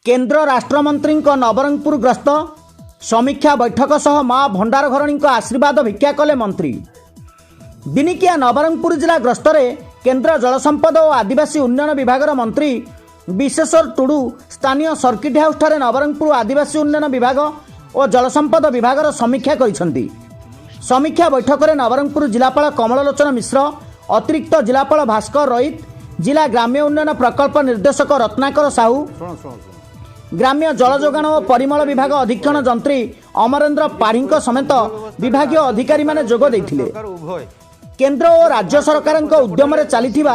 କେନ୍ଦ୍ର ରାଷ୍ଟ୍ରମନ୍ତ୍ରୀଙ୍କ ନବରଙ୍ଗପୁର ଗସ୍ତ। ସମୀକ୍ଷା ବୈଠକ ସହ ମା ଭଣ୍ଡାରଘରଣୀଙ୍କ ଆଶୀର୍ବାଦ ଭିକ୍ଷା କଲେ ମନ୍ତ୍ରୀ। ଦିନିକିଆ ନବରଙ୍ଗପୁର ଜିଲ୍ଲା ଗସ୍ତରେ କେନ୍ଦ୍ର ଜଳସମ୍ପଦ ଓ ଆଦିବାସୀ ଉନ୍ନୟନ ବିଭାଗର ମନ୍ତ୍ରୀ ବିଶେଶ୍ୱର ଟୁଡୁ ସ୍ଥାନୀୟ ସର୍କିଟ୍ ହାଉସ୍ଠାରେ ନବରଙ୍ଗପୁର ଆଦିବାସୀ ଉନ୍ନୟନ ବିଭାଗ ଓ ଜଳସମ୍ପଦ ବିଭାଗର ସମୀକ୍ଷା କରିଛନ୍ତି। ସମୀକ୍ଷା ବୈଠକରେ ନବରଙ୍ଗପୁର ଜିଲ୍ଲାପାଳ କମଳଲୋଚନ ମିଶ୍ର, ଅତିରିକ୍ତ ଜିଲ୍ଲାପାଳ ଭାସ୍କର ରଇତ, ଜିଲ୍ଲା ଗ୍ରାମ୍ୟ ଉନ୍ନୟନ ପ୍ରକଳ୍ପ ନିର୍ଦ୍ଦେଶକ ରତ୍ନାକର ସାହୁ, ଶୁଣ ଶୁଣ ଶୁଣ। ଗ୍ରାମ୍ୟ ଜଳଯୋଗାଣ ଓ ପରିମଳ ବିଭାଗ ଅଧୀକ୍ଷଣ ଯନ୍ତ୍ରୀ ଅମରେନ୍ଦ୍ର ପାଢ଼ୀଙ୍କ ସମେତ ବିଭାଗୀୟ ଅଧିକାରୀମାନେ ଯୋଗ ଦେଇଥିଲେ। ସରକାର ଉଭୟ କେନ୍ଦ୍ର ଓ ରାଜ୍ୟ ସରକାରଙ୍କ ଉଦ୍ୟମରେ ଚାଲିଥିବା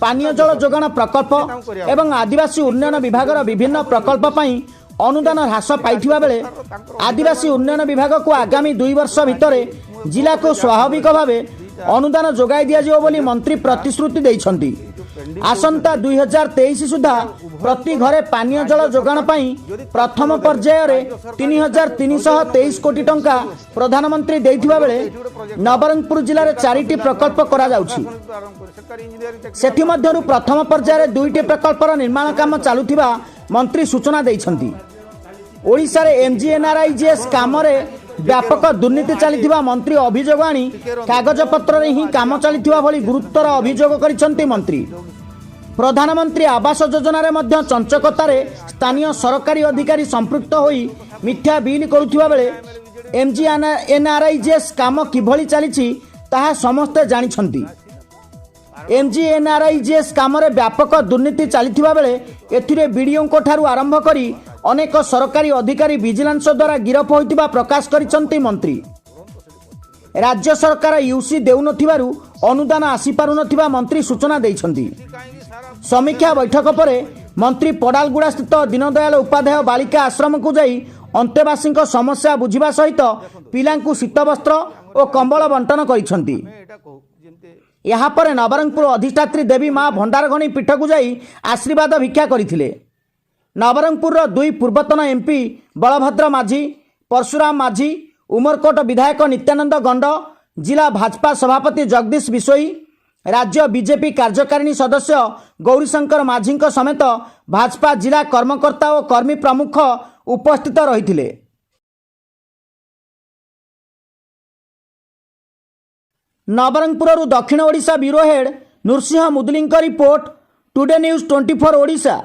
ପାନୀୟ ଜଳ ଯୋଗାଣ ପ୍ରକଳ୍ପ ଏବଂ ଆଦିବାସୀ ଉନ୍ନୟନ ବିଭାଗର ବିଭିନ୍ନ ପ୍ରକଳ୍ପ ପାଇଁ ଅନୁଦାନ ହ୍ରାସ ପାଇଥିବା ବେଳେ ଆଦିବାସୀ ଉନ୍ନୟନ ବିଭାଗକୁ ଆଗାମୀ 2 ବର୍ଷ ଭିତରେ ଜିଲ୍ଲାକୁ ସ୍ୱାଭାବିକ ଭାବେ ଅନୁଦାନ ଯୋଗାଇ ଦିଆଯିବ ବୋଲି ମନ୍ତ୍ରୀ ପ୍ରତିଶ୍ରୁତି ଦେଇଛନ୍ତି। ଆସନ୍ତା 2023 ସୁଦ୍ଧା ପ୍ରତି ଘରେ ପାନୀୟ ଜଳ ଯୋଗାଣ ପାଇଁ ପ୍ରଥମ ପର୍ଯ୍ୟାୟରେ 3323 କୋଟି ଟଙ୍କା ପ୍ରଧାନମନ୍ତ୍ରୀ ଦେଇଥିବା ବେଳେ ନବରଙ୍ଗପୁର ଜିଲ୍ଲାରେ ଚାରିଟି ପ୍ରକଳ୍ପ କରାଯାଉଛି। ଆରମ୍ଭ କରି ସରକାରୀ ଇଞ୍ଜିନିୟରିଂ ଚାକିରି। ସେଥିମଧ୍ୟରୁ ପ୍ରଥମ ପର୍ଯ୍ୟାୟରେ ଦୁଇଟି ପ୍ରକଳ୍ପର ନିର୍ମାଣ କାମ ଚାଲୁଥିବା ମନ୍ତ୍ରୀ ସୂଚନା ଦେଇଛନ୍ତି। ଓଡ଼ିଶାରେ ଏମ୍ଜିଏନ୍ଆର୍ଇଜିଏସ୍ କାମରେ ବ୍ୟାପକ ଦୁର୍ନୀତି ଚାଲିଥିବା ମନ୍ତ୍ରୀ ଅଭିଯୋଗ ଆଣି କାଗଜପତ୍ରରେ ହିଁ କାମ ଚାଲିଥିବା ଭଳି ଗୁରୁତର ଅଭିଯୋଗ କରିଛନ୍ତି ମନ୍ତ୍ରୀ। ପ୍ରଧାନମନ୍ତ୍ରୀ ଆବାସ ଯୋଜନାରେ ମଧ୍ୟ ଚଞ୍ଚକତାରେ ସ୍ଥାନୀୟ ସରକାରୀ ଅଧିକାରୀ ସମ୍ପୃକ୍ତ ହୋଇ ମିଥ୍ୟା ବିଲ୍ କରୁଥିବା ବେଳେ ଏମ୍ଜିଏନ୍ଆର୍ଇଜିଏସ୍ କାମ କିଭଳି ଚାଲିଛି, ତାହା ସମସ୍ତେ ଜାଣିଛନ୍ତି। ଏମ୍ଜିଏନ୍ଆର୍ଇଜିଏସ୍ କାମରେ ବ୍ୟାପକ ଦୁର୍ନୀତି ଚାଲିଥିବା ବେଳେ ଏଥିରେ ବିଡ଼ିଓଙ୍କ ଠାରୁ ଆରମ୍ଭ କରି ଅନେକ ସରକାରୀ ଅଧିକାରୀ ଭିଜିଲାନ୍ସ ଦ୍ୱାରା ଗିରଫ ହୋଇଥିବା ପ୍ରକାଶ କରିଛନ୍ତି ମନ୍ତ୍ରୀ। ରାଜ୍ୟ ସରକାର ୟୁସି ଦେଉନଥିବାରୁ ଅନୁଦାନ ଆସିପାରୁନଥିବା ମନ୍ତ୍ରୀ ସୂଚନା ଦେଇଛନ୍ତି। କାହିଁକି ସାରା ସମୀକ୍ଷା ବୈଠକ ପରେ ମନ୍ତ୍ରୀ ପଡାଲଗୁଡ଼ା ସ୍ଥିତ ଦୀନଦୟାଲ ଉପାଧ୍ୟାୟ ବାଳିକା ଆଶ୍ରମକୁ ଯାଇ ଅନ୍ତେବାସୀଙ୍କ ସମସ୍ୟା ବୁଝିବା ସହିତ ପିଲାଙ୍କୁ ଶୀତବସ୍ତ୍ର ଓ କମ୍ବଳ ବଣ୍ଟନ କରିଛନ୍ତି। ଆମେ ଏଇଟା କହୁ ଯେମିତି ଏହାପରେ ନବରଙ୍ଗପୁର ଅଧିଷ୍ଠାତ୍ରୀ ଦେବୀ ମା ଭଣ୍ଡାରଘଣୀ ପୀଠକୁ ଯାଇ ଆଶୀର୍ବାଦ ଭିକ୍ଷା କରିଥିଲେ। ନବରଙ୍ଗପୁରର ଦୁଇ ପୂର୍ବତନ ଏମ୍ପି ବଳଭଦ୍ର ମାଝୀ, ପରଶୁରାମ ମାଝୀ, ଉମରକୋଟ ବିଧାୟକ ନିତ୍ୟାନନ୍ଦ ଗଣ୍ଡ, ଜିଲ୍ଲା ଭାଜପା ସଭାପତି ଜଗଦୀଶ ବିଶୋଇ, ରାଜ୍ୟ ବିଜେପି କାର୍ଯ୍ୟକାରିଣୀ ସଦସ୍ୟ ଗୌରୀଶଙ୍କର ମାଝୀଙ୍କ ସମେତ ଭାଜପା ଜିଲ୍ଲା କର୍ମକର୍ତ୍ତା ଓ କର୍ମୀ ପ୍ରମୁଖ ଉପସ୍ଥିତ ରହିଥିଲେ। ନବରଙ୍ଗପୁରରୁ ଦକ୍ଷିଣ ଓଡ଼ିଶା ବ୍ୟୁରୋ ହେଡ୍ ନୃସିଂହ ମୁଦୁଲିଙ୍କ ରିପୋର୍ଟ, ଟୁଡେ ନ୍ୟୁଜ୍ 24 ଓଡ଼ିଶା।